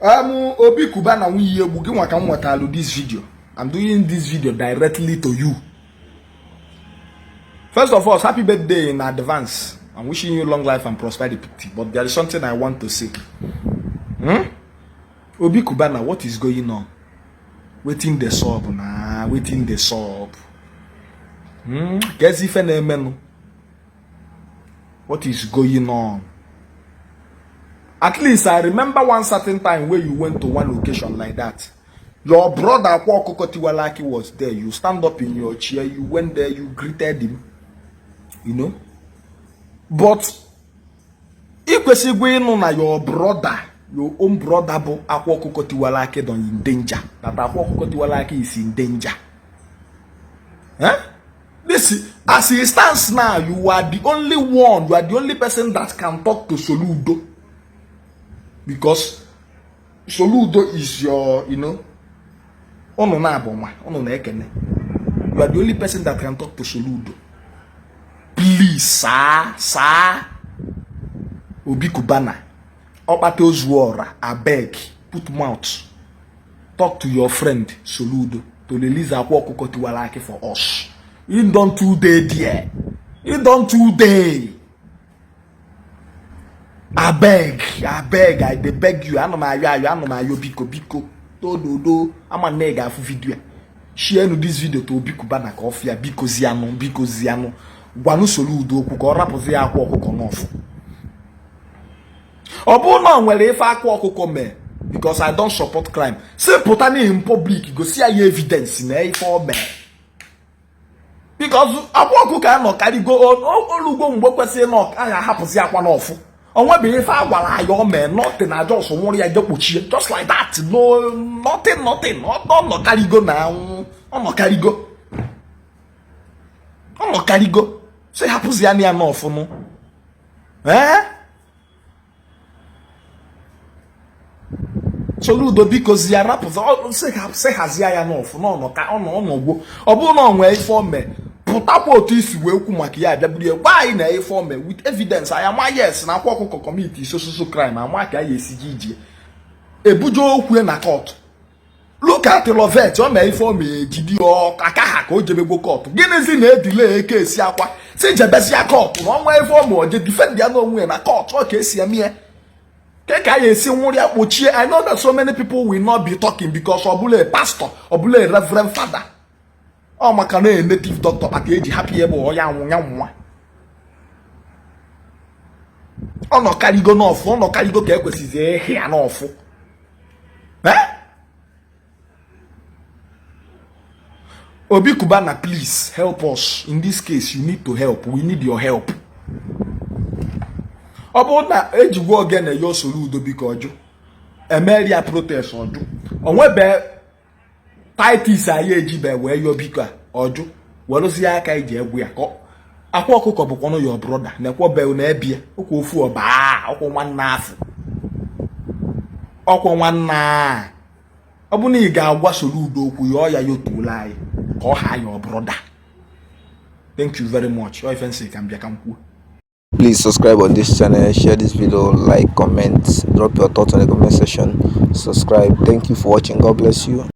Obi Cubana nwa Iyiegbu, gị nwa ka m nwetalụ this video. I'm doing this video directly to you. First of all, happy birthday in advance. I'm wishing you long life and prosperity, but there is something I want to say. Obi Cubana, what is going on? Wetin dey sup na? Wetin dey sup? Kezi ife na-emenụ? What is going on? At least I remember one certain time where you went to one occasion like that. Your brother Akwa Okuko Tiwalaki was there. You stand up in your chair, you went there, you greeted him. But ị kwesịgwa ịnụ na your brother, your own brother bụ Akwa Okuko Tiwalaki nọ in danger. That Akwa Okuko Tiwalaki is in danger. Eh? This, as it stands now, you are the only one, you are the only person that can talk to Soludo. Because Soludo is your, unu na-abụ nwa, unu na-ekene. You are the only person that can talk to Soludo. Please, sir, sir, Obi Cubana, Ọkpata Ozuora, abeg, put mouth. Talk to your friend Soludo to release Akwa Okuko Tiwalaki for us. He don too dey there. He don too dey. Abeg, abeg, I dey beg you. Ana m ayọ ayọ, ana m ayọ, biko, biko. Dododo, ama na ị ga-afụ video a. Share nu this video to Obi Cubana ka ọ fịa, biko zianụ, biko zianụ. Gwanụ Soludo okwu ka ọ rapụzi ya akwa ọkụkọ n'ọfụ. Ọ bụrụ na ọ nwere ife akwa ọkụkọ mee, because I don't support crime, si pụta n'ihi public gosi ya ya evidence na ife o mee. Because akwa ọkụkọ anọkarịgo olugo mgbe kwesịrị na ọ ga-ahapụzi akwa n'ọfụ. O nwebeghị ife a gwara ya o mee, nothing, na just nwụrụ ya je kpuchie just like that. No, nothing, nothing. Ọ nọkarịgo na anwụ, ọ nọkarịgo, ọ nọkarịgo, si hapụzi ya na ya n'ọfụnụ. Ee, Soludo, biko zi ya rapụzi, sị hazie ya n'ọfụ n'ọnọ ka ọ nọ ọnọgwo. Ọ bụrụ na ọ nwee ife o mee, pụtakwa otu isi wee kwu maka ya, abịa buru ya gwa anyị na ife o mee with evidence. Anyị ama, yes, na akwa ọkụkọ commit so so crime, ama ka anyị esi ji ije ebuje okwu na court. Look at Lovet, o mee ife o mee, ejidi aka ha ka o jebegbo court. Gịnịzi na-edile eke esi akwa si jebezia court na ọnwa ife o mee, oje defend ya n'onwe ya na court? Ọ ka esi eme ya ke ka anyị esi nwụrụ ya kpochie. I know that so many people will not be talking because ọ bụla a pastor, ọ bụla a reverend father, ọ maka na native doctor maka eji hapụ ya ebe ọ ya nwụ ya nwa. Ọ nọkarịgo n'ọfụ, ọ nọkarịgo ka ekwesịzi ịhị ya n'ọfụ. Obi Cubana, please help us in this case. You need to help. We need your help. Ọ bụrụ na ejigwa ogene ya Soludo, biko, ọjụ emeria protest, ọjụ onwebe titis anyị ejibe wee yọọ biko a, ọjụ werụzie aka iji egwu ya ka akwa ọkụkọ bụkwanụ your brother na-ekwo bel na ebie ụkwa ofu ọba ọkwụ nwanne afọ ọkwụ nwanne a. Ọ bụ na ị ga-agwa Soludo okwu ya, ọ ya yotuola anyị ka ọ ha your brother. Thank you very much. Ọ ife nsị ka m bịa ka m kwuo. Please subscribe on this channel, share this video, like, comment, drop your thoughts on the comment section, subscribe. Thank you for watching. God bless you.